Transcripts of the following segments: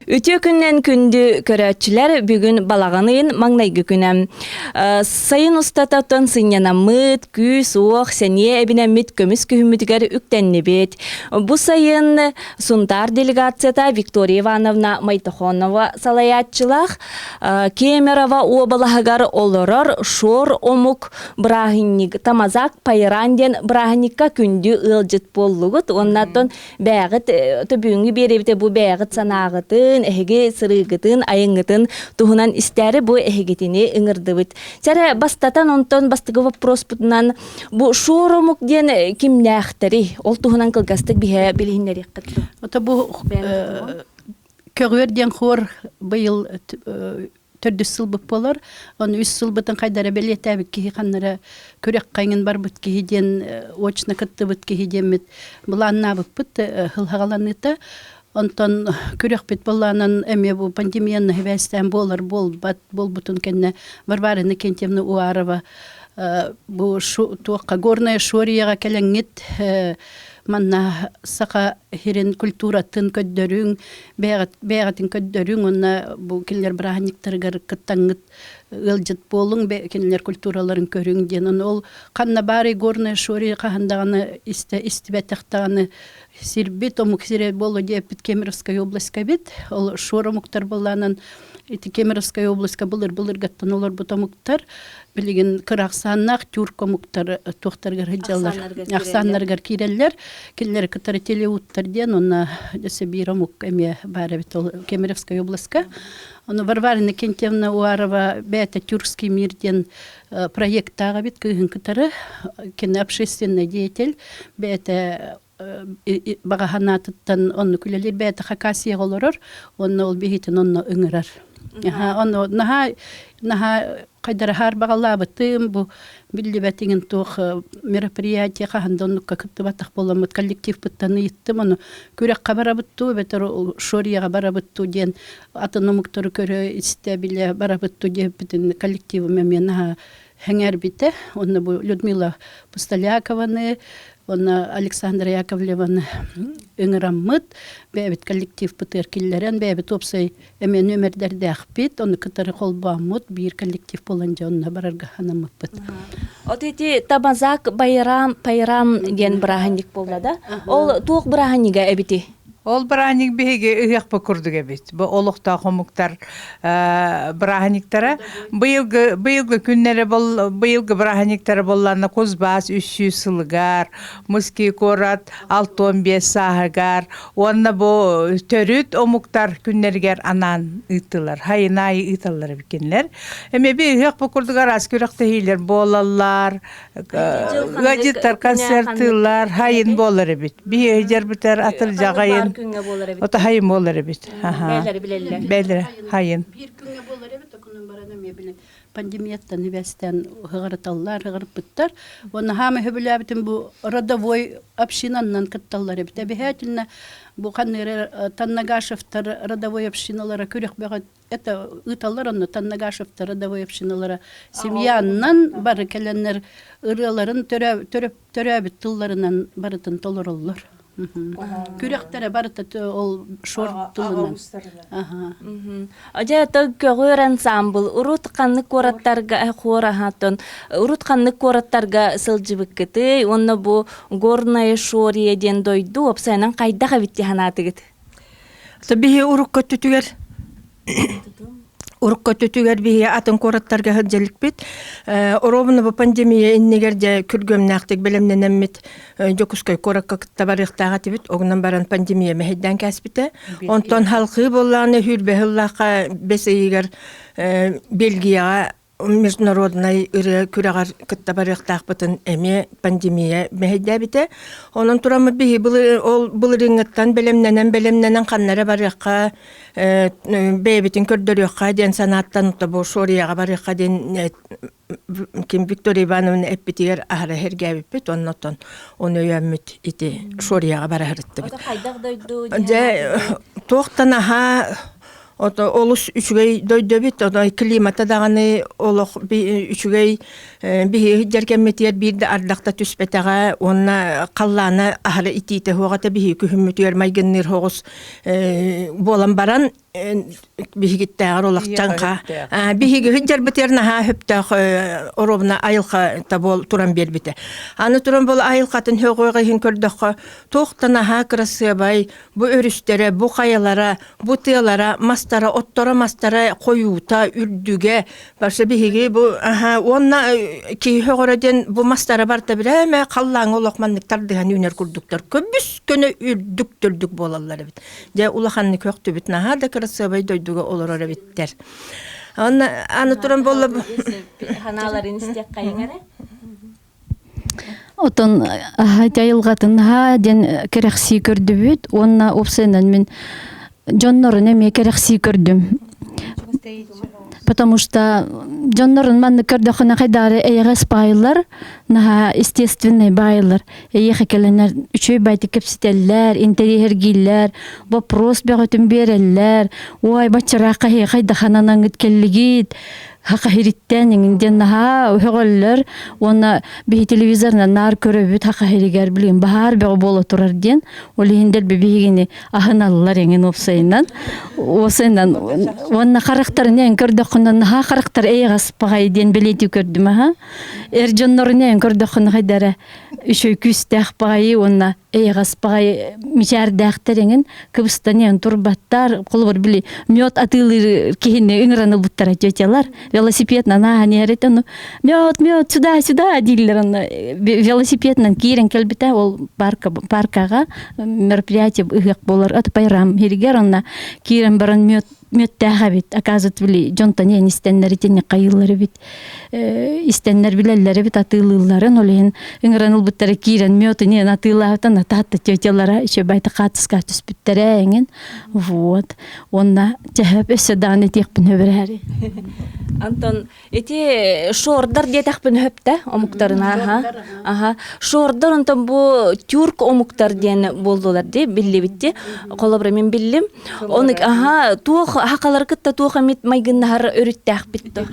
Үтүө күннэн күндү көрөөччүлэр, бүгүн балаҕан ыйын маҥнайгы күнэ. Сайын устата оттон сынньанаммыт, күүс-уох, сэниэ эбинэммит көмүс күһүммүтүгэр үктэннибит. Бу сайын Сунтаар делегацията Виктория Ивановна Майтохонова салайааччылаах Кемерово уобалаһыгар олорор Шор омук бырааһынньык Тамазак Пайран диэн бырааһынньыкка күндү ыалдьыт буоллугут уонна оттон бэйэҕит төбүүҥҥү биэрэбитэ бу бэйэҕит санааҕытын, эһиги сырыыгытын, айыҥҥытын туһунан истээри бу эһигитини ыҥырдыбыт. Чэрэ бастатан онтон бастакы вопроспутунан бу шор омук диэн кимнээхтэрий? Ол туһунан кылгастык биһэ билиһиннэриэххит дуу? Ото бу көҕүөр диэн хор быйыл төрдүс сылбыт буолар. Ону үс сылбытын хайдара бэлиэтээбит киһи ханнара күрэххэ иҥин барбыт киһи диэн очно кыттыбыт киһи диэммит былааннаабыппыт хылһаҕаланыыта. Онтон күрэхпит былаанан эмиэ бу пандемияны сибээстээн буолар буолбат буолбутун кэннэ Варвара Иннокентьевна Уарова бу туохха Горная Шорияҕа кэлэҥҥит манна саха сирин культуратын көрдөрүҥ, бэйэҕитин көрдөрүҥ уонна бу кинилэр бырааһынньыктарыгар кыттаҥҥыт ыалдьыт буолуҥ, кинилэр культураларын көрүҥ диэн. Ону ол ханна баарый Горная Шория хаһан даҕаны истэ истибэтэх даҕаны сирбит омук сирэ буолуо диэппит Кемеровская областька эбит. Ол шор омуктар былаанан ити Кемеровская областька былыр-былыргаттан олорбут омуктар билигин кыра ахсааннаах тюрк омуктар туохтарыгар сылдьаллар, ахсааннарыгар киирэллэр. Кинилэри кытары телеуттар диэн уонна өссө биир омук эмиэ баар эбит ол Кемеровская областька. Ону Варвара Иннокентьевна Уарова бэйэтэ Тюркский мир диэн проекттаах эбит кыыһын кытары. Кини общественный деятель бэйэтэ баҕа санаатыттан оннук үлэлиир бэйэтэ Хакасияҕа олорор уонна ол биһитин онно ыҥырар. Ону наһаа наһаа хайдараһаар баҕалаабытым бу биллибэт иҥин туох мероприятие хаһан да оннукка кыттыбатах буоламмыт коллективпыттан ыйыттым ону күрэххэ барабыт дуу эбэтэр шорияҕа барабыт дуу диэн атын омуктары көрө истэ билэ барабыт дуу диэбитин коллективым эмиэ наһаа сэҥээрбитэ. Уонна бу Людмила Пустолякованы уонна Александра Яковлеваны ыҥыраммыт, бэйэбит коллективпытыгар киллэрэн, бэйэбит уопсай эмиэ нүөмэрдэрдээхпит, ону кытары холбооммут, биир коллектив буолан дьэ онно барарга анаммыппыт. Вот эти Тамазак Байрам, Пайрам диэн бырааһынньык буолла да? Ол туох бырааһынньыга эбити? Ол бырааһынньык биһиги ыһыахпыт курдук эбит. Бу олохтоох омуктар бырааһынньыктара. Быйылгы быйылгы күннэрэ бол быйылгы бырааһынньыктара буоллаҕына Кузбаас 300 сылыгар, Муский куорат 65 сааһыгар уонна бу төрүт омуктар күннэригэр анаан ыыттылар. Хайын аайы ыыталлар эбит кинилэр. Эмиэ би ыһыах бу курдук араас күрэхтэһиилэр буолаллар. Ыалдьыттар концертыыллар, хайын буолар эбит. Биһи дьарбытар атырдьах айын. Ото хайын буолар эбит. Бээлэри билэллэр. Бээлэри хайын. Биир күҥҥэ буолар эбит, окунан баран эмиэ билин пандемияттан ибэстэн ыҕырыталлар, ыҕырыппыттар. Уонна хаама сөбүлээбитим бу родовой общинаннан кытталлар эбит. Обязательно бу ханныгы Таннагашевтар родовой общиналара күрэх бөҕө это ыыталлар онно Таннагашевтар родовой общиналара семьяннан бары кэлэннэр ырыаларын төрөөбүт тылларынан барытын толороллор. Күрэхтэрэ барыта ол шорт тылынан. Дьэ, көҕүөр ансамбл урут ханнык куораттарга хуор аһааттан урут ханнык куораттарга сылдьыбыккытый уонна бу Горная Шория диэн дойду уопсайынан хайдах эбит дии санаатыгыт? Биһи урукку өттүтүгэр урукку өттүтүгэр биһи атын куораттарга сылдьалыкпыт. Оруобуна бу пандемия иннигэр дьэ күргүөмнээхтик бэлэмнэнэммит Дьокуускай куоракка кытта барыахтаах этибит. Огунан баран пандемия мэһэйдээн кээспитэ. Онтон халқыы буоллаҕына сүүрбэ сыллаахха бэс ыйыгар Бельгияҕа международнай ырыа күрэҕэр кытта барыахтаахпытын эмиэ пандемия мэһэйдээбитэ. Онон тураммыт биһи ол былырыыҥҥыттан бэлэмнэнэн бэлэмнэнэн ханна эрэ барыахха, бэйэбитин көрдөрүөххэ диэн санааттан бу Шорияҕа барыахха диэн ким Виктория Ивановна эппитигэр аһара сэргээбиппит уонна оттон ону өйөөммүт ити Шорияҕа бара сырыттыбыт. Дьэ туохтан аһаа Ото олус үчүгэй дойду эбит, отой климата даҕаны олох үчүгэй биһиги сылдьар кэммитигэр биир да ардахта түспэтэҕэ уонна халлаана аһара итиитэ суох этэ биһиги күһүммүтүгэр майгынныыр соҕус буолан баран Биһигиттээҕэр олохчаҥха биһиги сылдьарбытыгар наһаа сөптөөх оруобуна айылҕа табол туран биэрбитэ. Аны туран бол айылҕатын һөҕүөҕэ иһин көрдөххө туох да наһаа кырасыабай бу өрүстэрэ, бу хайалара, бу тыалара, мастара, отторо мастара хойуута, үрдүгэ барса биһиги бу аха уонна киһи һөҕөрө диэн бу мастара барта бирээмэ халлааҥҥа олох маннык тардыһан үүнэр курдуктар көбүс көнө үрдүк төрдүк буолаллар эбит. Дьэ улаханнык өхтүбүт наһаа да кырасыабай дойдуга олорор эбиттэр. Онно аны туран буолла Ханааларын истиэххэйиҥ эрэ. Отон айылҕатын наһаа диэн кэрэхсии көрдүбүт уонна уопсайынан мин дьоннорун эмиэ кэрэхсии көрдүм. Потому что дьоннорун маннык көрдөххүнэ хайдаары эйэҕэс баайылар, наһаа естественный баайылар. Эйиэхэ кэлэннэр үчүгэй байтык кэпсэтэллэр, интэриэһиргииллэр, вопрос бөҕөтүн биэрэллэр. Ой, баччараахха эһиэхэ хайдаханан кэллигит, хахаһириттэн иҥин диэн наһаа өһөҕөллөр уонна биһи телевизорынан наар көрөбүт хахаһиригэр билигин баһаар бөҕө буола турар диэн ол иһин дэлби биһигини аһыналлар эҥин уопсайынан уопсайынан уонна харахтарын эн көрдөххүнэ наһаа харахтар эйэҕэс баҕайы диэн бэлиэтии көрдүм аха эр дьоннорун эн көрдөххүнэ хайдара үчүгэй күүстээх баҕайы уонна эйэҕэс баҕайы мичээрдээхтэр эҥин кыбыстан иһэн турбаттар холобур били мед атыылыыр киһини ыҥыран ылбыттара тетялар велосипедынан ааһан иһэр этэ ону мед мед сюда сюда дииллэр онно велосипедынан киирэн кэлбитэ ол парка паркаҕа мероприятие ыһыах буолар от байрам иһигэр онно киирэн баран мед мүөттээх эбит оказывается били дьонтон иһэн истэннэр итинник хайыыллар эбит истэннэр билэллэр эбит атыылыылларын ол иһин ыҥыран ылбыттара киирэн мүөтүн иһэн атыылаабытан атаатта тетялара еще байта хаатыска түспүттэрэ эҥин вот уонна чэһэп өссө даҕаны этиэхпин хөбүрээри Антон Ити шордар диэтэхпин хөптө омуктарын аха. Аха. Шордар онтон бу тюрк омуктар диэн буолдулар ди биллибитти. Холобура мин биллим. Оны аха туох хакалар кытта туох эмит майгыннаһар өрүттээхпит то.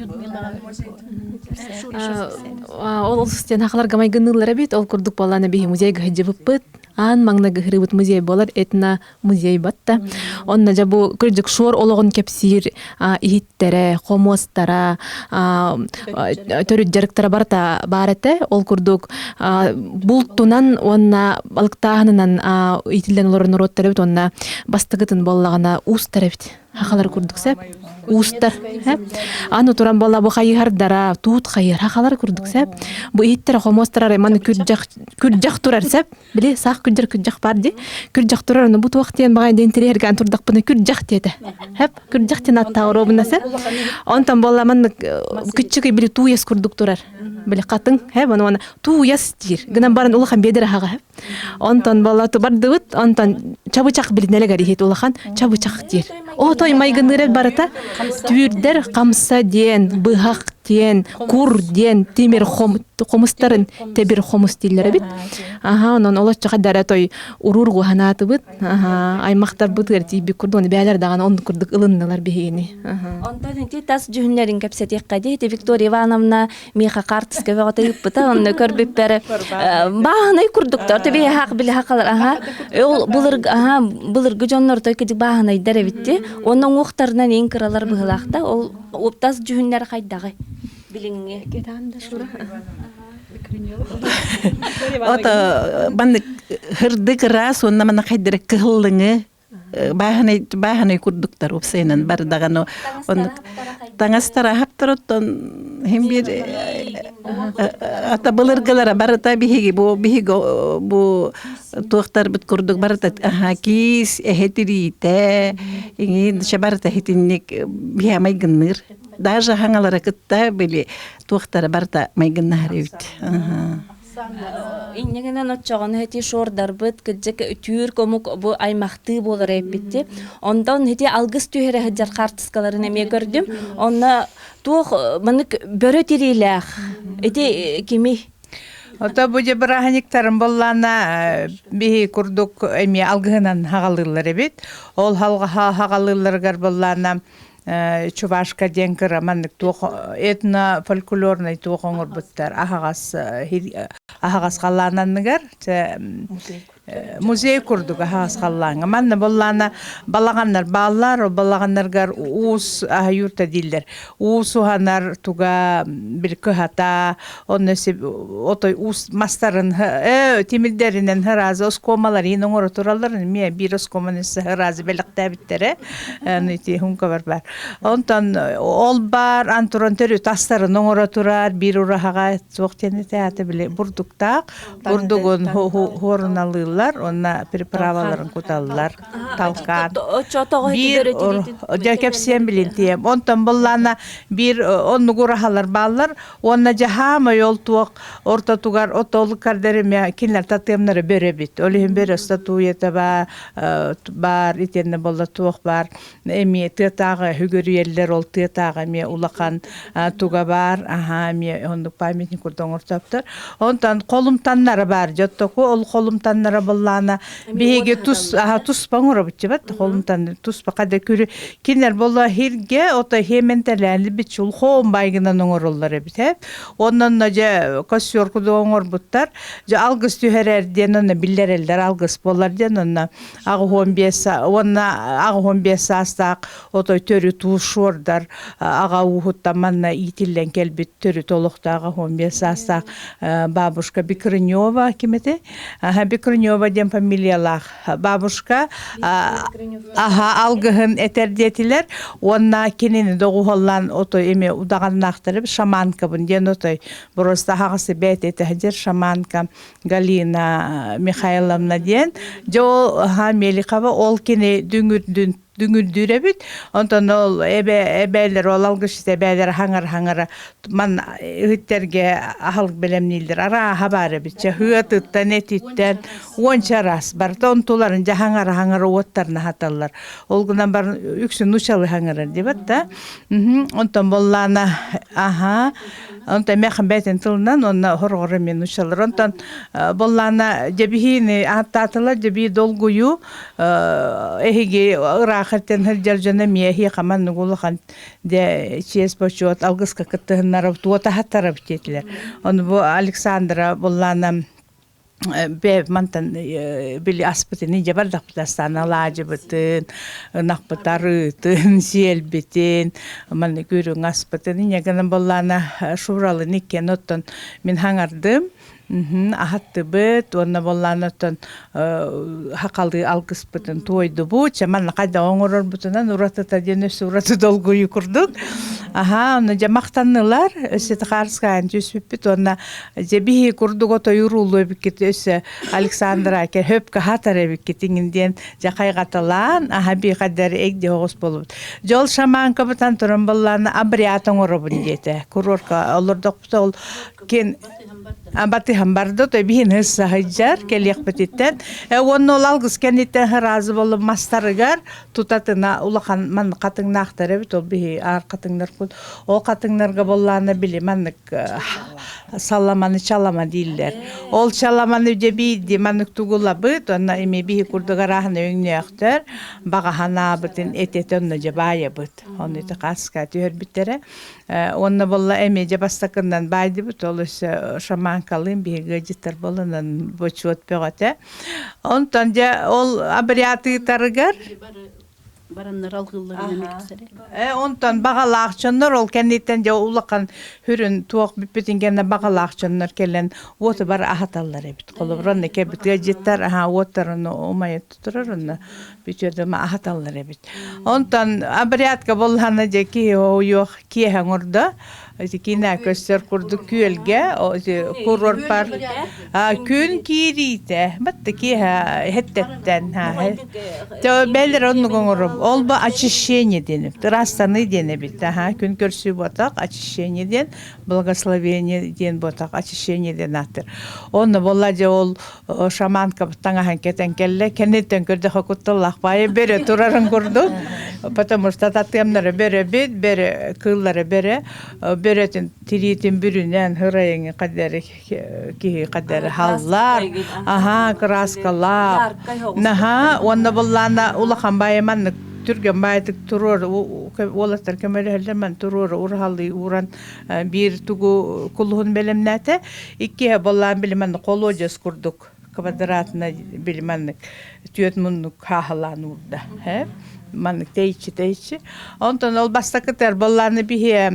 Ол олус диэн хакаларга майгынныыллар эбит. Ол курдук буоллаана биһи музейга сылдьыбыппыт. Аан маҥнайгы ыһырыыбыт музей буолар этно музей батта. Онно дьэ бу кырдьык шор олоҕун кэпсиир иһиттэрэ, хомуостара, төрүт дьарыктара барыта баар этэ. Ол курдук бултунан уонна балыктааһынынан иитиллэн олорор норуоттар эбит уонна бастакытын буоллаҕына уустар эбит. Хахалар курдук сеп. Уустар. Аны туран буолла бу хайыһардара, туут хайыһар хахалар курдук сеп. Бу иһиттэрэ хомуостара маны күрдьэх күрдьэх турар сеп. Били саах күрдьэр күрдьэх баар дии. Күрдьэх турар ону бу туох диэн баҕай диэн интэриэһиргээн турдахпына күрдьэх диэтэ. Хэп күрдьэх диэн аттаах оруобуна сеп. Онтон буолла маннык күччүк били тууйас курдук турар. Били хатыҥ хэп ону уонна тууйас диир. Гынан баран улахан биэдэр аһаҕа хэп. Онтон буолла бардыбыт онтон чабычах билинэлэгэр иһит улахан чабычах диир. Отой майгыныыр барыта түүрдэр хамса диэн, быһах диэн, кур диэн, тимир хомустарын тебир хомус дииллэр эбит. Аха, онон олоччу хадара той уруур гуһанаатыбыт. Аха, аймахтарбытыгар тиийбит курдук, оны бээлэр даҕаны оннук курдук ылыннылар биһигини. Онтон ити тас дьүһүннэрин кэпсэтиэххэ дии. Ити Виктория Ивановна миэхэ хаартыска бөҕөтө ыыппыта. Онно көрбүппэр бааһынай курдуктар. Төбе хаах били хахалар. Аха. Ол былыргы аха былыргы дьоннор той кидик бааһынайдар эбитти. Онно уҥуохтарынан ең кыралар быһылаахта. Ол тас дьүһүннэр хайдаҕый? Билиҥҥи. Ото маннык хырдык ыраас уонна манна хайдара кыһыллыҥы бааһынай бааһынай курдуктар уопсайынан бардаҕаны оннук таҥастара хаптар оттон хим бир ата былыргылара барыта биһиги бу биһиги бу туохтарбыт курдук барыта аха киис эһэ тириитэ иҥин барыта хитинник биһэ майгынныыр даже хаҥалара кытта били туохтара барыта майгыннаһар эбит Иннигинэн оччоҕуна ити шордарбыт кырдьык түүр комук бу аймахтыы буолар эппитти. Онтон ити алгыс түһэрэ сылдьар хаартыскаларын эмиэ көрдүм. Онно туох маннык бөрө тириилээх ити кими? Ото бу дьэ бырааһынньыктарын буоллаана биһи курдук эмиэ алгыһынан хаҕалыыллар эбит. Ол хаҕалыылларыгар буоллаана. Чувашка диэн кыра маннык туох этно-фольклорнай туох оҥорбуттар аһаҕас аһаҕас халлаананныгар музей курдук аһаҕас халлааҥҥа. Манна буоллаана балаҕаннар бааллар, ол балаҕаннаргар уус юрта дииллэр. Уус уһанар туга бил кыһата, онно отой уус мастарын тимирдэринэн ыразы оскуомаларын оҥоро тураллар. Эмиэ биир оскуоманы ыразы бэлэхтээбиттэрэ. Ити хунка бар. Онтон ол бар антуран төрүт астарын оҥоро турар биир ураһаҕа суох диэн этэ били бурдуктаах бурдугун хуоруналыыллар уонна приправаларын куталлар талкаан биир дьэ кэпсиэн билинтиэм онтон буллаана биир оннук ураһалар бааллар уонна дьаһаамай ол туох ортотугар отол кардериме кинилэр татыамнары бөрөбүт ол иһин бөрө статуята баар итиэннэ болла туох баар эмиэ тыатааҕы үгүрүйэллэр ол тыатааҕы эмиэ улахан туга баар аһаа эмиэ оннук памятник курдук оҥортоптор онтон холумтаннара баар дьоттоку ол холумтаннара боллаана биһиги тус аха туспа оҥоробут бат холумтан туспа хада күрү кинилэр болла хирге ото хементэлээни бичул хоом байгынан оҥороллор эбит э оннон дьэ костер курдук оҥорбуттар дьэ алгыс түһэрэр диэн онно биллэрэллэр алгыс буолар диэн онно 85 уонна 85 саастаах отой төрүт уус-шуордар аҕа ууһуттан манна иитиллэн кэлбит төрүт олохтоох 85 саастаах бабушка Бекрынева ким этэй? Бекрынева диэн фамилиялаах бабушка аха алгыһын этэр диэтилэр уонна кинини доҕуһаллаан отой эми удаҕаннаахтары шаманкабын диэн отой просто аһаҕасы бэйэтэ этэ шаманка Галина Михайловна диэн. Дьэ ол Мелихова ол кини дүҥүрдүн дүҥүрдүүр эбит. Онтон ол эбэ эбээлэр ол алгысчыт эбээлэр хаҥар-хаҥара ман ыһыттэргэ аһылык бэлэмнииллэр. Арааһа баар эбит. Чэ ыатыттан, этиттэн уонча араас. Барыта онтуларын дьэ хаҥара-хаҥара уоттарын аһаталлар. Ол гынан баран үксүн нучалы хаҥарар диэбэт да. Онтон боллаана аха Онтон механ бэйтин тылынан онно хорҕоро мен учалар. Онтон боллаана дьэбиһиини ааттаатылар дьэбии долгуйуу эһиги ыраахаттан сылдьар дьоно миэхи хаман улахан дьэ чиэс бочуот алгыска кыттыһыннарабыт уотаһаттарабыт диэтилэр. Ону бу Александра боллаана бэйэбит мантан били аспытын илдьэ бардахпыт астаан алаадьыбытын, ынахпыт арыытын, сиэлбитин, манна күрүҥ аспытын инньэ гынан буоллаҕына шуралын иккиэн оттон мин хаҥардым аһаттыбыт уонна буоллаҕына оттон хахалыы алгыспытын туойдубут чэ манна хайдах оҥорорбутунан уратыта диэн өссө ураты долгуйуу курдук аһаа ону дьэ махтаннылар өссө хаарыскаан түспүппүт уонна Дьэ биһи курдук отойурууллу эбиккит өссө Александра аке хөп каһатар эбиккит иҥин диэн дьэ хайҕаталаан аһа биихаддар эгди оҕус буолбут. Дьол шаманкабытан туран боллаана обряд оҥоробун диэтэ. Курорка олордохпут ол кин батыһан барды то биһин саһыйдьар кэлиэхпититтэн уонна ол алгыс кэнниттэн ыразы болу мастарыгар тутатына улахан ман хатыҥнаахтар эбит ол биһи аар хатыҥнар ол хатыҥнарга боллаана били маннык саламаны чалама дииллэр. Ол чаламаны дьэ биирди маннык тугулабыт, онно эми биһи курдук арааһына өҥнөөхтөр, баҕаһанаабытын этэтэ онно дьэ баайабыт. Онно ити хаска түһэрбиттэрэ. Онно болла эми дьэ бастакыннан баайдыбыт, ол өссө шаманкалыын биһиги ыалдьыттар боланан бочуот бөҕөтө. Онтон дьэ ол обряд ыытарыгар бараннар алгыылларын эмиэ кэпсэрэ. Э, онтон баҕалаах дьоннор ол кэнниттэн дьэ улахан хүрүн туох бүппүтүн кэннэ баҕалаах дьоннор кэлэн уоту бар аһаталлар эбит. Холобур, онно кэлбит ыалдьыттар аһа уоттарын умайа турар онно бүтүөдөмө аһаталлар эбит. Онтон обрядка боллаһана дьэ киһи ойуох киэһэ оҥордо. Ити кинэ көстөр курдук күөлгэ курорпар күн киириитэ батта киэһэ хэттэттэн бэлэр оннук оҥорум ол бу очищение диэн ыраастаныы диэн эбит күн көрсүү буотах очищение диэн благословение диэн буотах очищение диэн ааттыр онно буолла дьэ ол шаманка таҥаһын кэтэн кэллэ кэнниттэн көрдөхө кутталлаах баайы бөрө турарын курдук потому что татыамнары бөрөбүт бөрө кыыллары бөрө бөрөтүн тириитин бүрүнэн ырайыҥы кадары киһи кадары халлар аха краскалаах наха уонна буллаана улахан баайы маннык. Түргэн баайдык туруор уолаттар көмөлөһөллөр ман туруор ураһалыы ууран биир тугу кулуһун бэлэмнээтэ. Иккиһэ боллаан билиман холуодьас курдук квадратный билиманнык түөт муннук хааһылаан уурда. Маннык тэйиччи тэйиччи. Онтон ол бастакы боллааны биһи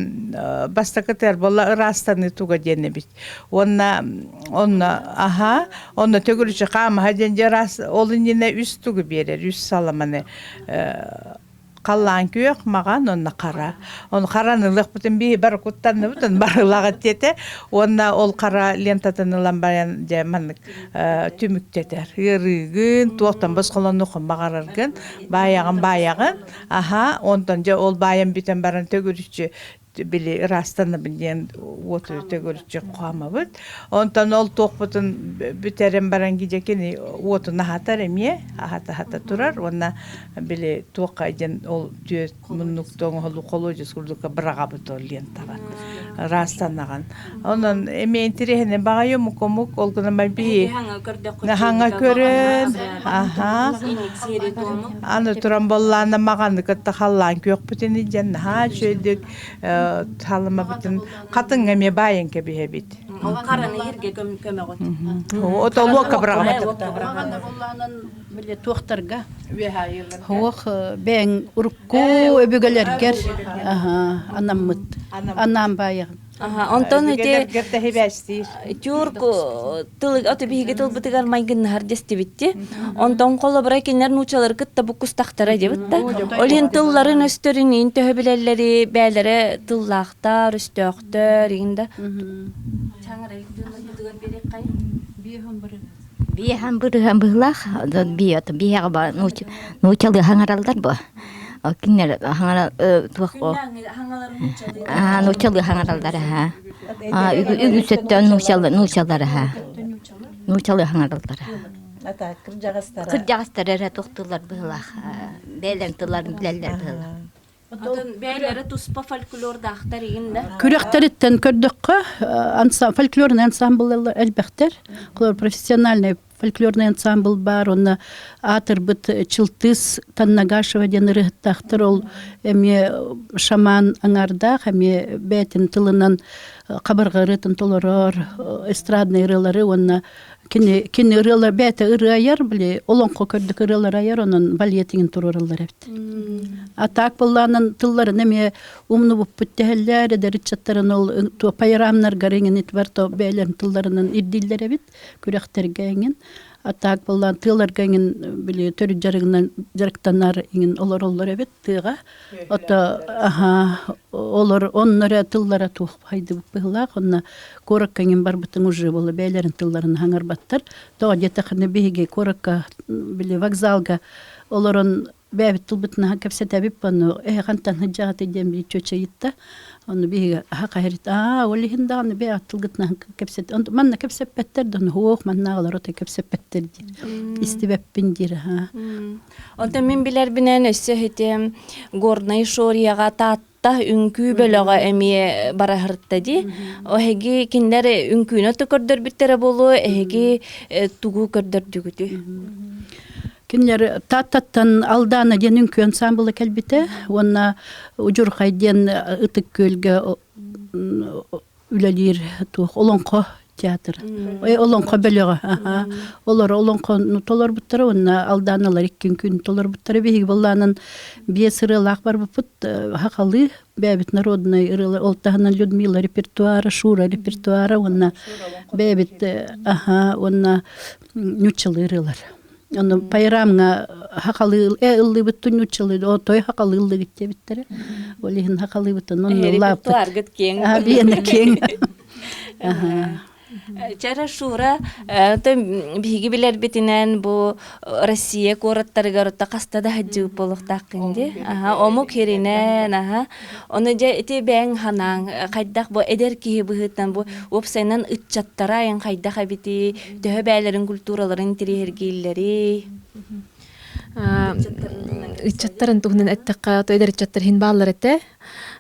бастакы болла ыраастаныы туга диэн эбит. Уонна онно аха онно төгүрүчү хаамаһа диэн дьэ ыраас ол иннинэ үс тугу биэрэр үс саламаны халлаан күөх маҕан уонна хара ону хараны ылыахпытын биһи бары куттанныбыт барылаҕыт диэтэ уонна ол хара лентатын ылан баран дьэ маннык түмүктэтэр ыарыыгын туохтан босхолонуоххун баҕараргын баайаҕын баайаҕын аха онтон дьэ ол баайан бүтэн баран төгүрүччү били ыраастанабын диэн уоту төгүрүччү хаамабыт. Онтон ол туохпутун бүтэрэн баран кини уотун аһатар эмиэ аһата-аһата турар уонна били туохха диэн ол түөрт муннук тоҥоһолу холуодьус курдукка быраҕабыт ол лентаҕа ыраастанаҕын. Онон эмиэ интириэһинэй баҕайы омук омук ол гынан би хаҥа көрөн аха аны туран боллаана маҕаны кытта халлаан күөхпүтүн илдьэн наһаа үчүгэйдик халымабытын хатыҥҥа эмиэ баайан кэбиһэбит. Ол хараны иһиргэ көмөҕүт. Отолуокка быраҕабыт. Били туохтарга Хуох бэйэҥ урукку өбүгэлэргэр анаммыт анаан баайаҕын. Онтон ити тюрк тыл ото биһиги тылбытыгар майгыннаһар дестибитти. Онтон холобура кинилэр нуучалары кытта буккустахтара дебит да. Ол иһин тылларын өстөрүн иин төһө билэллэри бээлэрэ тыллаахтар, өстөөхтөр иин да. Биэһэн бырыһан быһылаах, биэҕэ нуучалыы хаҥараллар бу. Кинилэр хаҥара туох нуучалыы хаҥараллар аһа. Үгүс өттө нуучалар аһа. Нуучалыы хаҥараллар аһа. Кырдьаҕастара эрэ туохтууллар быһылаах. Бэйэлэрин тылларын билэллэр быһылаах. Атын бэйэлэрэ туспа фольклордаахтар игин да. Күрэхтэриттэн көрдөххө, фольклорный ансамбль элбэхтэр. Профессиональный фольклорный ансамбль баар, онно аатырбыт Чылтыс Таннагашева диэн ырыһыттаахтар. Ол эмиэ шаман аҥаардаах, эмиэ бэйэтин тылынан хабырҕа ырыатын толорор, эстрадный ырыалары уонна Кини кини ырыалар бэйэтэ ырыа айар, били олоҥхо көрдүк ырыалар айар, онон балетигин туруораллар эбит. А так быллаанан тылларын эмиэ умнубуппут тэһэллэр, эдэр ыччаттарын ол пайрамнаргар иҥин итбар то бэйэлэрин тылларынан ирдииллэр эбит, күрэхтэргэ иҥин. А так быллаан тыаларга иҥин били төрүт дьарыгынан дьарыктанар иҥин олороллор эбит тыаҕа. Ото аха олор онно эрэ тыллара туох хайдыбыт быһыылаах онно куоракка иҥин барбытыҥ уже буолла бэйэлэрин тылларын хаҥарбаттар. Тоҕо диэтэххинэ биһиги куоракка били вокзалга олорон бэйэбит тылбытынан кэпсэтэбит ону эһэ хантан сылдьаҕытый диэн биир чүөчэ ыйытта. Ону биһиги аха хаһырыт аа ол иһин даҕаны бэйэҕит тылгытынан кэпсэт манна кэпсэппэттэр да ону маннааҕылар отой кэпсэппэттэр диир истибэппин диир аха. Онтон мин билэрбинэн өссө ити Горнай Шорияҕа Таатта үҥкүү бөлөҕө эмиэ бараһырта дии. Эһиги кинилэр үҥкүүнү то көрдөрбүттэрэ буолуо, эһиги тугу көрдөрдүгүтүй? Кинилэр Тааттаттан Алдаана диэн үҥкүү ансаамбыла кэлбитэ уонна Удьурхай диэн Ытык Күөлгэ үлэлиир туох олоҥхо театр олоҥхо бөлөҕө олор олоҥхону толорбуттара уонна алдааналар иккин күн толорбуттара биһиги былаанын биэс ырыалаах барбыппыт хахалыы бэйэбит народнай ырыалар ол таһынан Людмила репертуара Шура репертуара уонна бэйэбит аха уонна ньуччалыы ырыалар Ону пайрамҥа хахалыы э ыллыыбыт нууччалыы отой хахалыы ыллыгыт диэбиттэрэ. Ол иһин хахалыыбытын онно ыллааппыт. Репертуаргыт киэҥ. Биэнэ киэҥ. Чара Шура, биһиги билэрбитинэн бу Россия куораттарыгар хаста да сылдьыбыт буолуохтааххын дии. Аха, омук сиринэн, аха. Ону дьэ ити бэйэҥ санааҥ хайдах бу эдэр киһи быһыытынан бу уопсайынан ыччаттара айан хайдах эбитий, төһө бэйэлэрин культураларын интириэһиргииллэрий? Ыччаттарын туһунан эттэххэ, то эдэр ыччаттар иһин бааллар этэ.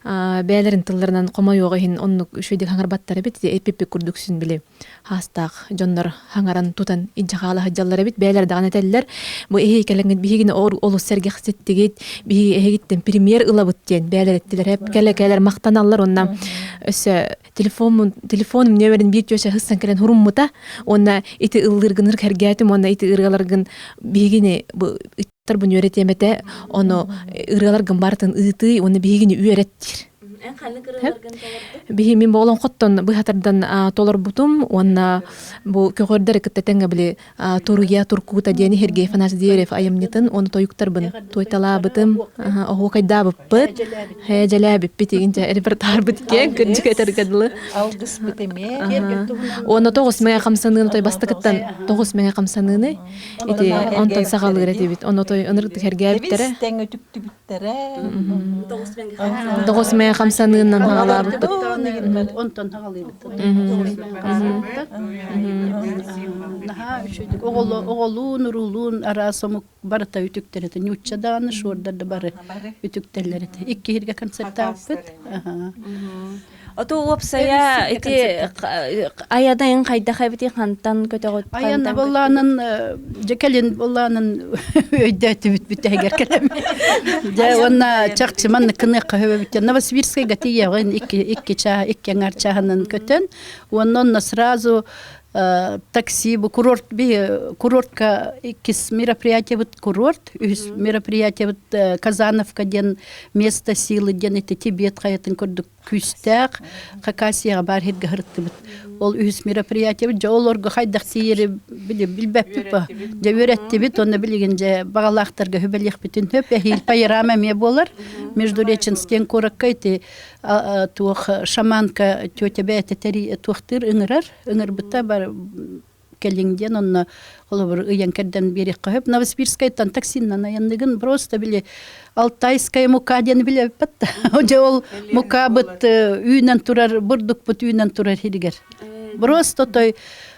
Бэйэлэрин тылларынан хомойуох иһин оннук үчүгэйдик хаҥарбаттар эбит. Эппиппит курдук сүн били хаастаах дьоннор хаҥаран тутан илдьэ хаала сылдьаллар эбит. Бэйэлэр даҕаны этэллэр. Бу эһиги кэлэҥҥит биһигини олус сэргэхситтигит, биһиги эһигиттэн премьер ылабыт диэн бэйэлэр эттилэр. Эп кэлэ кэлэр махтаналлар уонна өссө телефон телефоным нүөмэрин биир түөсэ хыссан кэлэн хуруммута уонна ити ыллыыргын ыркэргээтим уонна ити ырыаларгын биһигини бу ыттар бу үөрэтиэм этэ ону ырыаларгын барытын ыытыы уонна биһигини үөрэттир Эн ханнык ырыаларгын толордуҥ? Биһи мин олоҥхоттон быһатардан толорбутум уонна бу көҕөрдөрү кытта тэҥҥэ били Туруйа Туркута диэн Сергей Афанасьев айымньытын уонна тойуктарбын туойталаабытым, оһуокайдаабыппыт, дьэлээбиппит игинчэ репертуарбыт киэҥ кырдьык этэргэ дылы. Алгыспыт эмиэ. Уонна тоҕус мэҥэ хамсаныыны той бастакыттан тоҕус мэҥэ хамсаныыны ити онтон саҕалыыр этибит. Ону той ынырыктык эргээбиттэрэ. Тэбис тэҥ үтүктүбүттэрэ. Тоҕус мэҥэ хамсаныынан хаалаабыппыт. Онтон хаалыыбыт. Наһаа үчүгэй. Оҕолуун, уруулуун араас омук барыта үтүктэр этэ. Ньуучча даҕаны, шуордар да бары үтүктэллэр этэ. Икки иһиргэ концертаабыппыт. Ото уопсайа ити айанайын хайдах эбити хантан көтөҕүт? Айана боллаанын дьэ кэлин боллаанын өйдөөтүбүт бүтэһигэр кэлэм. Дьэ уонна чахчы маннык кыныахха хөбөбүт. Новосибирскайга тиийэҕин икки икки чаа икки аҥаар чааһынан көтөн уонна онно сразу такси бу курорт би курортка иккис мероприятиебыт курорт үһүс мероприятиебыт Казановка диэн место силы диэн ити Тибет хайатын курдук күүстээх Хакасияҕа баар сиргэ сырыттыбыт. Ол үһүс мероприятиебыт дьэ олорго хайдах тиийэри билбэппит ба. Дьэ үөрэттибит уонна билигин дьэ баҕалаахтарга сүбэлиэхпитин сөп. Эһиил пайрам эмиэ буолар. Междуреченскиэн куоракка ити туох шаманка тетя бэйэтэ тэрий туохтыыр ыҥырар. Ыҥырбыта бар кэлиҥ диэн онно холобур ыйан кэрдэн биэриэххэ сөп. Новосибирскайтан таксиннан айанныгын просто били Алтайская мука диэн билэбиппэт да. Дьэ ол мукабыт үүнэн турар бурдукпут үүнэн турар сиригэр. Просто той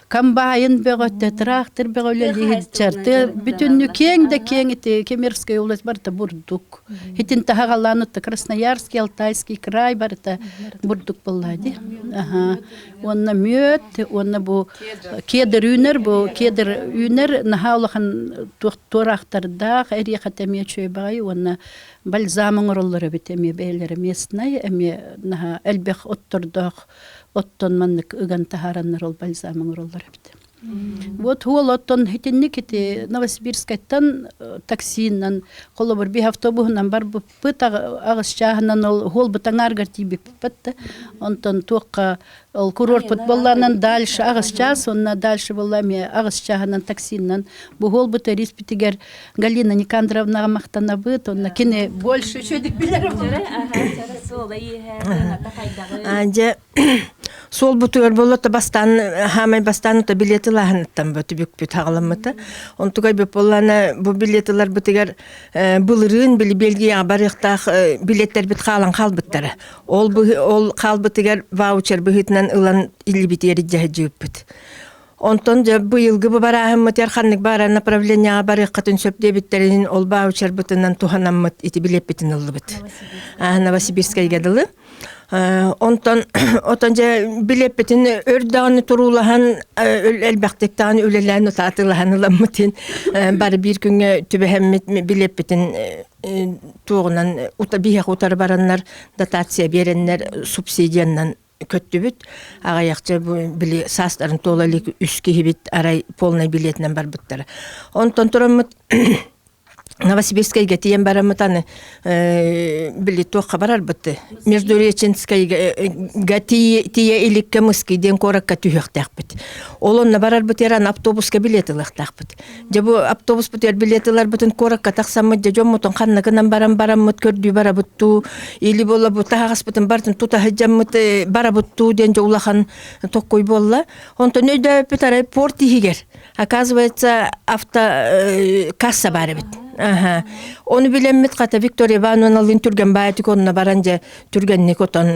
комбайн бөҕөтө, трактор бөҕө үлэлиир бүтүннүү киэҥ да киэҥ ити Кемеровская область барыта бурдук. Хитин таһаҕалаан Красноярский, Алтайский край барыта бурдук буолла дии. Аха. Уонна мүөт, уонна бу кедр үүнэр, бу кедр үүнэр наһаа улахан туораахтардаах, эриэхэтэ эмиэ үчүгэй баҕайы уонна бальзам оҥороллор эбит эмиэ бэйэлэрэ местнай, эмиэ наһаа элбэх оттордоох оттон маннык ыган таһаараннар ол бальзам оҥороллор эбит. Вот уол оттон итинник ити Новосибирскайтан таксинан холобур биһ автобуһунан барбыппыт аҕыс чааһынан ол уолбут аҥааргар тиийбиппит да онтон туохха ол курортпут буоллаанан дальше аҕыс чаас уонна дальше буолла эмиэ аҕыс чааһынан таксинан бу уолбут эриспитигэр Галина Никандровнаҕа махтанабыт уонна кини больше үчүгүйдүк билэр Дьэ суолбутугар буолла то бастаан хаамай бастаан то билет ылааһыныттан бу түбүкпүт хаҕаламмыта. Онтугай бүп буоллаана бу билет ыларбытыгар былырыын били Бельгияҕа барыахтаах билеттэрбит хаалан хаалбыттара. Ол ол хаалбытыгар ваучер быһыытынан ылан илибитигэр дьаһдьыыппыт. Онтон дьэ быйылгы бу барааһыммытыгар ханнык баара направлениеҕа барыаххытын сөп диэбиттэрин ол ваучербытынан туһанаммыт ити билиэппитин ыллыбыт. Новосибирскайга дылы. Онтон отон дьэ билиэппитин өр даҕаны туруулаһан элбэхтик даҕаны үлэлээн утаатылаһан ыламмытын бары биир күҥҥэ түбэһэммит билиэппитин туоҕунан биһиэхэ утары бараннар дотация биэрэннэр субсидиянан көттүбүт. Аҕыйахча били саастарын туола илик үс киһибит арай полнай билиэтинэн барбыттара. Онтон тураммыт Новосибирскайга тиийэн бараммыт аны били туохха барарбыт Междуреченскайга тиийэ иликкэ Мыскый диэн куоракка түһүөхтээхпит. Ол онно барарбытыгар аны автобуска билет ылыахтаахпыт. Дьэ бу автобуспутугар билет ыларбытын куоракка тахсаммыт дьэ дьоммутун ханнакынан баран бараммыт көрдүү барабыт дуу или буола бу таһаҕаспытын барытын тута сылдьаммыт барабыт дуу диэн дьэ улахан токкуй буолла. Онтон өйдөөбүппүт арай порт иһигэр оказывается авто касса баар эбит. Аха. Ону билэммит хата Виктория Ивановналыын түргэн баайытык онно баран дьэ түргэнник отон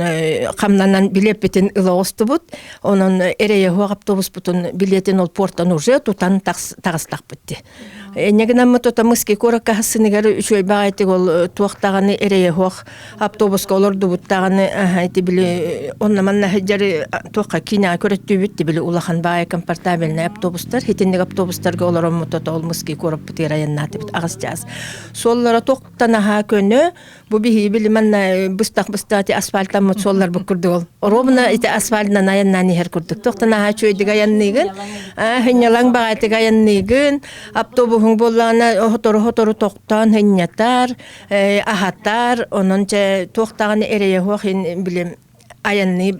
хамнанан билиэппитин ыла оҕустубут. Онон эрэйэ суох автобуспутун билиэтин ол портан уже тутан таҕыстахпыт дии. Инньэ гынаммыт ото Мыски куоракка хассыныгар үчүгэй баҕайытык ол туох даҕаны эрэйэ суох автобуска олордубут даҕаны ити били онно манна сылдьар туохха киинэҕэ көрөттүүбүт били улахан баайы комфортабельнай автобустар итинник автобустарга олороммут ото ол Мыски куораппытыгар айаннаатыбыт аҕыс чаас. Суоллара туохтан аһаа көнө Бу биһиги били манна быстах быстах асфальтаммыт суолларбыт курдук ол. Ровно ити асфальтынан айаннаан иһэр курдук. Туохтан аһаа үчүгэйдик айанныыгын, сынньалаҥ баҕайытык айанныыгын, автобуһуҥ буоллаҕына хотору-хотору тохтоон сынньатар, аһатар, онон чэ туох даҕаны эрэйэ суох били айанныы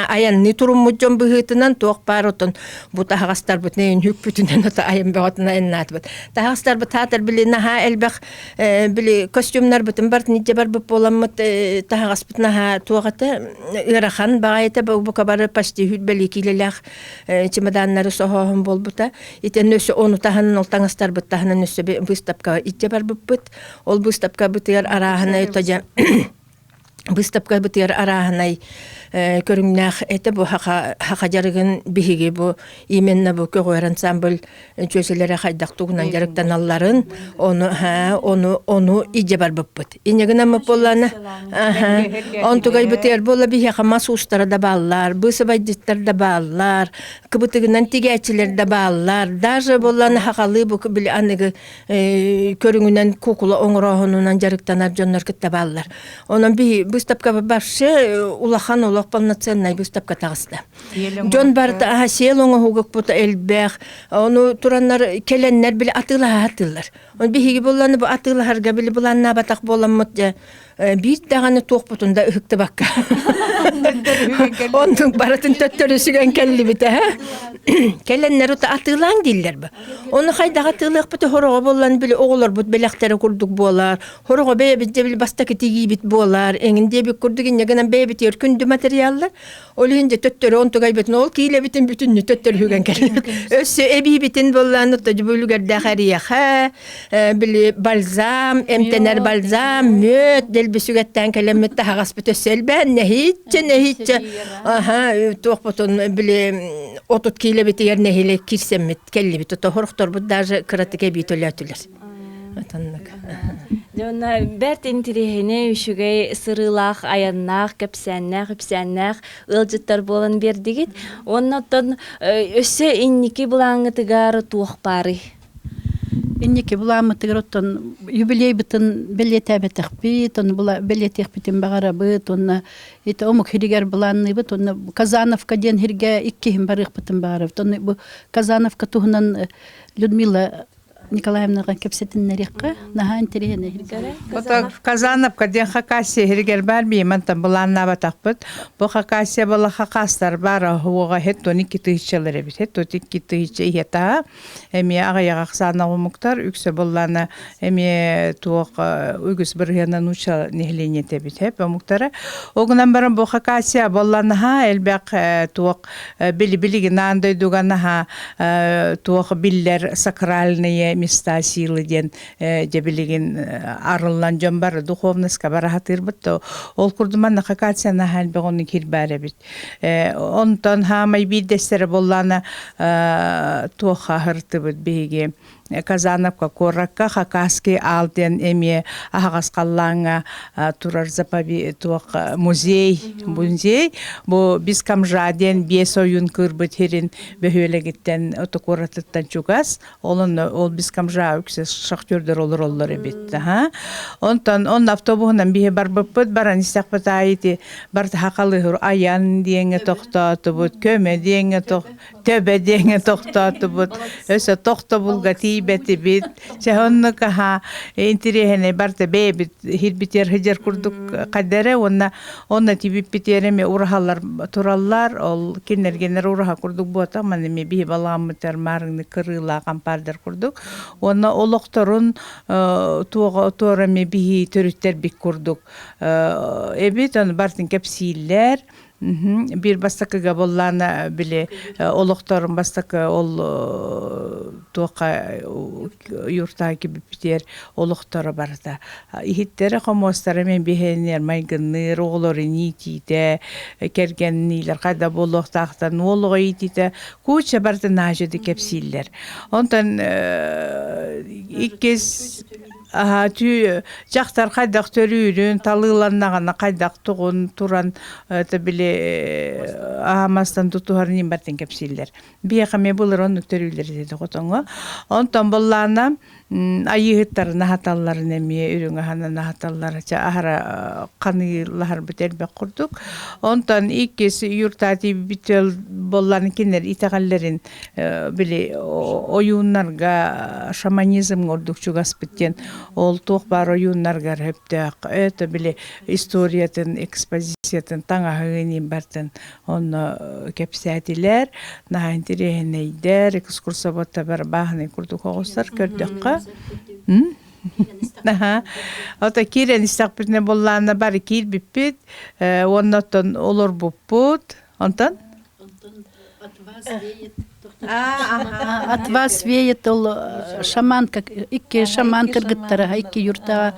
айанныы туруммут дьон быһыытынан туох баар отон бу таһаҕастарбытын үкпүтүнэн ото айан бөҕөтүн айаннаатыбыт. Таһаҕастарбыт хаатар били наһаа элбэх били костюмнарбытын бартын илдьэ барбыт буоламмыт таһаҕаспыт наһаа туох этэ ыарахан баҕайыта бука бары почти хүрбэлии киилэлээх чемоданнары соһооһун буолбута. Итиннэ өссө ону таһынан ол таҥастарбыт таһынан өссө выставкаҕа илдьэ барбыппыт. Ол выставкабытыгар арааһынай тожа Быыстапкабытыгар арааһынай көрүҥнээх этэ бу хаха хаха дьарыгын биһиги бу именно бу көҕүөр ансамбль чүөчэлэрэ хайдах тугунан дьарыктаналларын ону ону ону идьэ барбыппыт. Инньэ гынаммыт буоллаана онтугайбытыгар буолла биһиэхэ мас уустара да бааллар, быысабайдьыттар да бааллар, кыбытыгынан тигээччилэр да бааллар, даже буоллаана хахалыы бу били аныгы көрүҥүнэн куукула оҥорооһунунан дьарыктанар дьоннор кытта бааллар. Онон биһи выставка вообще улахан олох полноценнай выставка таҕыста. Дьон барыта аха сиэл оҥоһугукпут элбэх. Ону тураннар кэлэннэр били атыылаһа атыылар. Он биһиги булланы бу атыылаһарга били буланнаабатах буоламмыт дьэ биир даҕаны туохпутун да ыһыктыбакка. Онтун барытын төттөрү сүгэн кэллибит ээ. Кэлэннэр ута атыылаан дииллэр ба. Ону хайдах атыылыахпыт хороҕо буоллан били оҕолорбут бэлэхтэрэ курдук буолар. Хороҕо бэйэбит дьэ били бастакы тигиибит буолар. Эҥин диэбит курдук инньэ гынан бэйэбитигэр күндү материаллар. Ол иһин дьэ төттөрү онтугайбытын ол киилэбитин бүтүннүү төттөрү үгэн кэллибит. Өссө эбиибитин буоллаан үлүгэрдээх эриэхэ, били бальзам, эмтэнэр бальзам, мүөт дэлби сүгэттээн кэлэммит таһаҕаспыт өссө элбээн нэһииччэ нэһииччэ аха туохпутун били 30 киилэбитигэр нэһилиэк киирсэммит кэллибит ото хорохторбут даже кыратык эбии төлөөтүлэр. Атаннык. Дьонно бэрт интириэһинэй, үчүгэй сырыылаах, айаннаах, кэпсээннээх, үпсээннээх ыалдьыттар буолан биэрдигит. Уонна оттон өссө инники былааҥҥытыгар туох баарый? Инники былааммытыгар оттон юбилейбытын бэлиэтээбэтэхпит, ону бэлиэтиэхпитин баҕарабыт уонна ити омук сиригэр былаанныыбыт уонна Казановка диэн сиргэ иккиһин барыахпытын баҕарабыт. Онно бу Казановка туһунан Людмила Николаевнаҕа кэпсэтиннэриэххэ наһаа интэриэһинэй. Казановка диэн Хакасия иһигэр баар биимантан былааннаабатахпыт. Бу Хакасия была хакастар бар уоҕа хет тони китыычалар эбит. Хет тоти китыыча иһета эмиэ аҕыйах ахсаана омуктар үксэ буллаана эмиэ туох үгүс бырыһыана нууча нэһилиэнньэтэ эбит хеп омуктара. Огунан баран бу Хакасия болланаха элбэх туох били билигин аан дойдуга наһаа туох биллэр сакральные места силы диэн дьэ билигин арыллан дьон бары духовноска бара сатыырбыт то ол курдук манна хакация наһаа элбэх ону киирбээр эбит онтон хаамай биирдэстэрэ буоллаана туох аһыртыбыт биһиги Казановка куоракка Хакасский аал диэн эмиэ аһаҕас халлааҥҥа турар запови туох музей музей бу Бискамжа диэн биэс ойуун кыырбыт сирин бөһүөлэгиттэн ото куоратыттан чугас ол онно ол Бискамжа үксэ шахтердор олороллор эбит онтон онно автобуһунан биһи барбыппыт баран истэхпит аайы ити барыта хахалыһыр айан диэҥҥэ тохтоотубут көмө диэҥҥэ тох төбө диэҥҥэ тохтоотубут өссө тохтобулга тиийбэтибит чэ оннук аха интириэһинэй барыта бэйэбит хирбитиэр сылдьар курдук хайда эрэ уонна онно тиийбиппитигэр эмиэ ураһалар тураллар ол кинилэргэнэр ураһа курдук буотах маны эмиэ биһи балаҕаммытыгар маарыҥны кырыылаах ампаардар курдук уонна олохторун туоҕа туора эмиэ биһи төрүттэрбит курдук эбит ону барытын кэпсииллэр Биир бастакыга буоллаана били олохторун бастакы ол туохха юртаҕа кибиппитиэр олохторо барыта. Иһиттэрэ хомуостара мен биһиэннэр майгынныыр, оҕолорун иитиитэ, кэргэнниилэр хайда буолуохтаахтан уол оҕо иитиитэ куча барыта наадьыды кэпсииллэр. Онтон Иккис аһа түү дьахтар хайдах төрүүрүн, талыыланнаҕына хайдах тугун туран это били аһамастан тутуһарын имбартын кэпсииллэр. Биһиэхэ эмиэ былыр оннук төрүүллэр этэ хотоҥҥо. Онтон быллаана айыыһыттарын аһаталларын эмиэ үрүҥ аһынан аһаталлар чэ аһара ханыылаһарбыт элбэх курдук. Онтон иккис юртаати бүтэл боллан кинилэр итэҕэллэрин били ойууннарга шаманизм ордук чугаспыт диэн ол туох баар ойууннаргар сөптөөх это били историятын экспозициятын таҥаһын бартын онно кэпсээтилэр наһаа интириэһинэйдэр экскурсоводтар бааһынай курдук оҕустар көрдөххө Аха. Ото киирэн истэхпитинэ буллаана бары киирбиппит уонна оттон олорбуппут. Онтон? От вас веет ол шаманка, икки шаман кыргыттара, икки юрта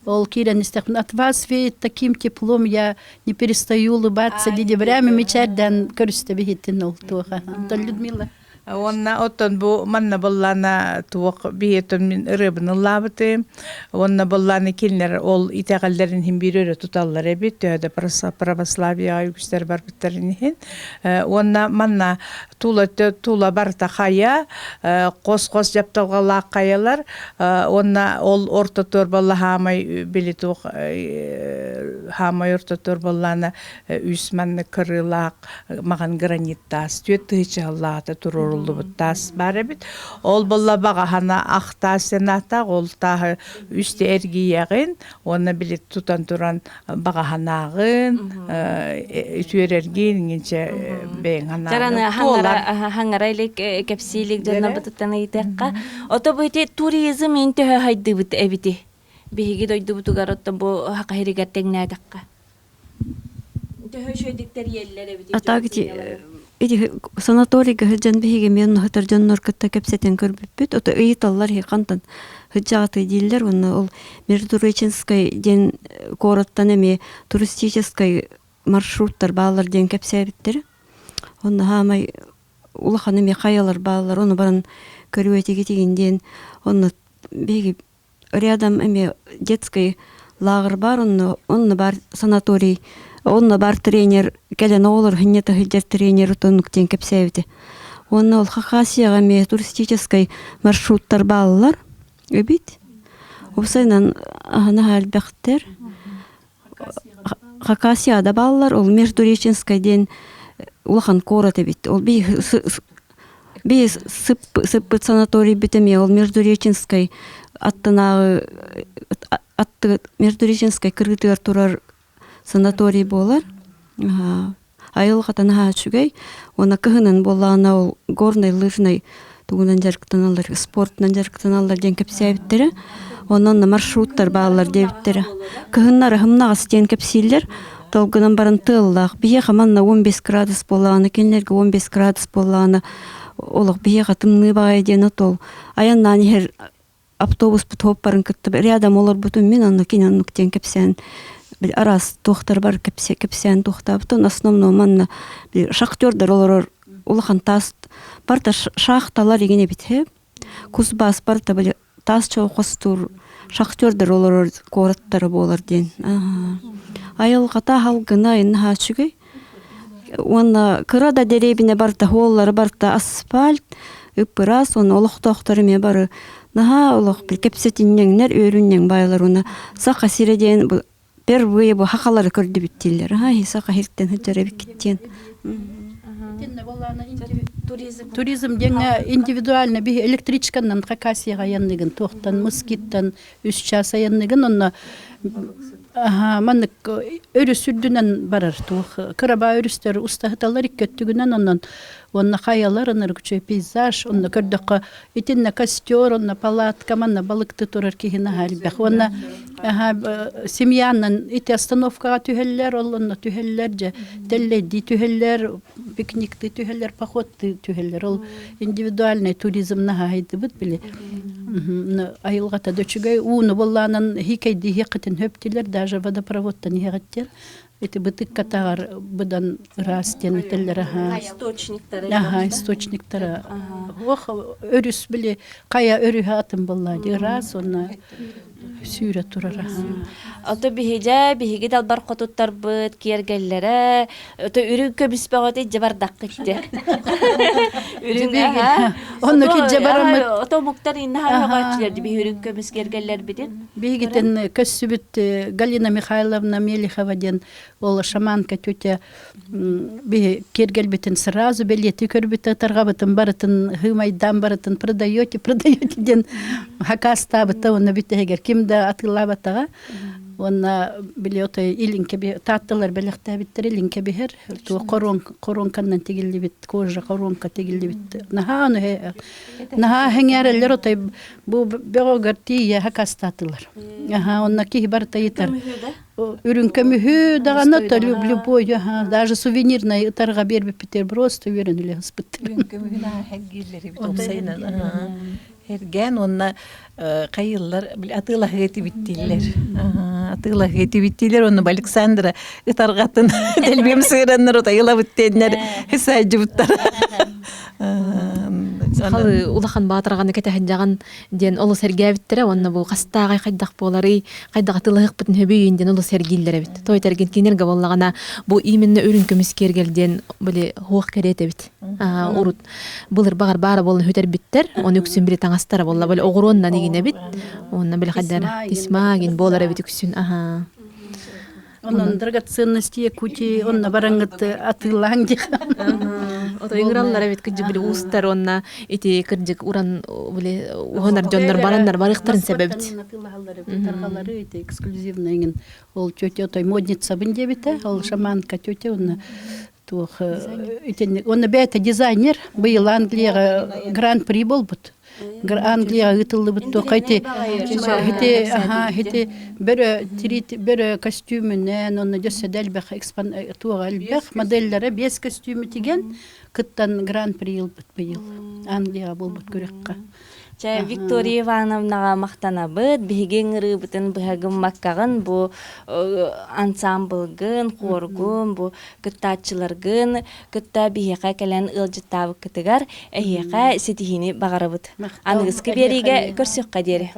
ол киирэн истэхпин от вас веет таким теплом, я не перестаю улыбаться диди время мечерден көрүстэ биһиттин ол туоха. Онтон Людмила Уонна оттон бу манна быллаана туох биһиэтон мин ырыабын ыллаабытым. Уонна быллааны кинилэр ол итэҕэллэрин иһин биир өрө туталлар эбит, төһө да православияҕа үгүстэр барбыттарын иһин. Уонна манна тула тула барыта хайа, хос-хос дьапталҕалаах хайалар, уонна ол ортотуор балла хаамай били туох хаамай ортотуор баллаана үс маннык кырыылаах маҕан гранит таас түөрт тыһыынчалаата туруоруллубут таас баар эбит. Ол буолла баҕаһана ах таас сенаатаах ол тааһы үстэ эргийэҕин уонна били тутан туран баҕаһанааҕын үтүөрэргин иҥинчэ бэйэҥ ханааны хаҥара илик кэпсиилик дьоннорбутуттан ыйытыахха. Ото бу ити туризм ин төһө хайдыбыт эбити? Биһиги дойдубутугар оттон бу хахаһиригэр тэҥнээтэххэ. Төһө үчүгэйдик тэрийэллэр эбит А так ити санаторийга сылдьан биһиги мен хатар дьоннор кытта кэпсэтэн көрбүппүт. Ото ыйыталлар хантан сылдьаҕатый дииллэр уонна ол Междуреченскай диэн куораттан эмиэ туристическай маршруттар бааллар диэн кэпсээбиттэр. Онно хаамай улахан эмиэ хайалар бааллар, ону баран көрүөтигитигин диэн онно биһиги рядом эмиэ детский лааҕыр баар онно онно баар санаторий онно баар тренер кэлэн оҕолор сынньата сылдьар тренер отоннук диэн кэпсээбитэ уонна ол Хакасияҕа эмиэ туристическай маршруттар бааллар эбит уопсайынан аһына элбэхтэр Хакасияда бааллар ол Междуреченскай диэн улахан куорат эбит ол би Би сыппыт санаторийбыт эмиэ ол Междуреченскай аттынааҕы атты Междуреченскай кырыытыгар турар санаторий буолар. Айылҕата наһаа үчүгэй. Уонна кыһынын буоллаҕына ол горнай лыжнай тугунан дьарыктаналлар, спортунан дьарыктаналлар диэн кэпсээбиттэрэ. Онон маршруттар бааллар диэбиттэрэ. Кыһыннары һымнаҕас диэн кэпсииллэр. Долгунан баран тыаллаах. Биһиэхэ манна 15 градус буоллаҕына, кинилэргэ 15 градус буоллаҕына, олох биһиэхэ тымныы баҕайы диэн отол айаннаан иһэр автобуспут хуоппарын кытта рядом олорбутум мин онно кини оннук диэн кэпсээн били араас туохтар бар кэпсээн туохтаабытын основном манна шахтердар олорор улахан таас барта шахталар игин эбит Кузбасс барыта били таас чоҕу хостуур шахтердар олорор куораттара буолар диэн. Айылҕата аһалгына наһаа үчүгэй. Уонна кыра да дэриэбинэ барыта хуоллара барыта асфальт, ып-ыраас уонна олохтоохтор эмиэ бары наһаа олох кэпсэтинньэҥнэр, үөрүнньэҥ баайалар уонна Саха сирэ диэн первые бу хахалары көрдүбүт дииллэр. Ай, саха сиртэн сылдьар эбиккит диэн. Туризм диэҥҥэ индивидуально биһи электричканнан Хакасияҕа айанныгын, туохтан Москиттан үс час айанныгын, онно маннык өрүс үрдүнэн барар туох кырабаа өрүстэр устаһыталлар икки өттүгүнэн онон уонна хайалар ынырык үчүгэй пейзаж онно көрдөххө Итиннэ костер, онно палатка, манна балыкты турар киһи наһаа элбэх. Уонна семьянан ити остановкаҕа түһэллэр, ол онно түһэллэр, дьэ тэллэйдии түһэллэр, пикникты түһэллэр, походты түһэллэр. Ол индивидуальный туризм наһаа хайдыбыт били. Айылҕата да үчүгэй ууну буоллаанан хикэйдииһиэххитин хөптилэр даже водопроводтан иһэҕиттэр. Ити бытыкка таҕар быдан ыраас диэн этэллэр аха. Источниктара. Аха, источниктара. Ох, өрүс били хайа өрүһэ атын буолла дии ыраас уонна сүүрэ турар аха. Ото биһиже биһиги далбар хотуттарбыт киэргэллэрэ ото үрүҥ көмүс бөҕөтө ижже бардаххыт дьэ. Үрүҥ аха. Онно кидже бараммыт. Ото омуктар инна хаһаҕааччылар биһи үрүҥ көмүс киэргэллэрбитин. Биһигитин көссүбүт Галина Михайловна Мелихова диэн ол шаманка тетя биһи киэргэлбитин сразу бэлиэтии көрбүтэ тарҕабытын барытын хыымайдаан барытын продаете продаете диэн хакаастаабыта уонна бүтэһигэр ким да атыылаабатаҕа уонна били отой илиҥкэ таатталар бэлэхтээбиттэр илиҥкэ биһэр туох хоруоҥканнан тигиллибит кожа хоруоҥка тигиллибит наһаа наһаа хэҥээрэллэр отой бу бөҕөгөр тиийэ хакаастаатылар аха онно киһи барыта ыйытар Үрүҥ көмүһү даҕаны то любой даже сувенирный ытарга биэрбиппитигэр просто үөрэн үлэһиспиттэр. Үрүҥ көмүһүн ааһа эргииллэр эбит уопсайынан. Эргээн уонна хайыллар атыылаһыы этибиттииллэр. Атыылаһыы этибиттииллэр уонна Александра ытарҕатын дэлбиэм сыыраннар утайылабыт диэннэр саайдьыбыттар. Сахалы улахан баатырҕаны кэтэһэн диэн олус эргээбиттэрэ уонна бу хастааҕай хайдах буоларый, хайдах атыылаһыахпытын сөбүйүн диэн олус эргииллэр эбит. Той тэргин кинилэргэ буоллаҕына бу именно үрүҥ көмүс киэргэл диэн били хуох кэриэт эбит. Урут былыр баҕар баара буолан хүтэрбиттэр, оны үксүн били таҥастара буолла били оҕуруоннан игин эбит. Уонна били хайдара тисма гин буолар эбит үксүн. Аха. Онон драгоценности Якутии онно бараҥҥыт атыылаан диэх. Ото ыҥыраллар эбит кырдьык били уустар уонна ити кырдьык уран били уһанар дьоннор бараннар барыахтарын сөбөбүт. Атыылаһаллар эбит тарҕалары ити эксклюзивный иҥин ол тетя отой модницабын диэбитэ ол шаманка тетя уонна туох итинник уонна бэйэтэ дизайнер быйыл Англияҕа гран-при буолбут. Англияҕа ыытыллыбыт туохха ити ити аха ити бөрө тирит бөрө костюмүнэн онно дьөссө да элбэх экспон туоҕа элбэх моделлэрэ биэс костюму тигэн кыттан гран-при ылбыт быйыл Англияҕа буолбут күрэххэ. Чэ, Виктория Ивановнаҕа махтанабыт. Биһиги ыҥырыыбытын быһа гыммаккаҕын бу ансамблгын, хуоргун, бу кыттааччыларгын кытта биһиэхэ кэлэн ыалдьыттаабыккытыгар эһиэхэ ситиһиини баҕарабыт. Аныгыскы биэриигэ көрсүөххэ диэри.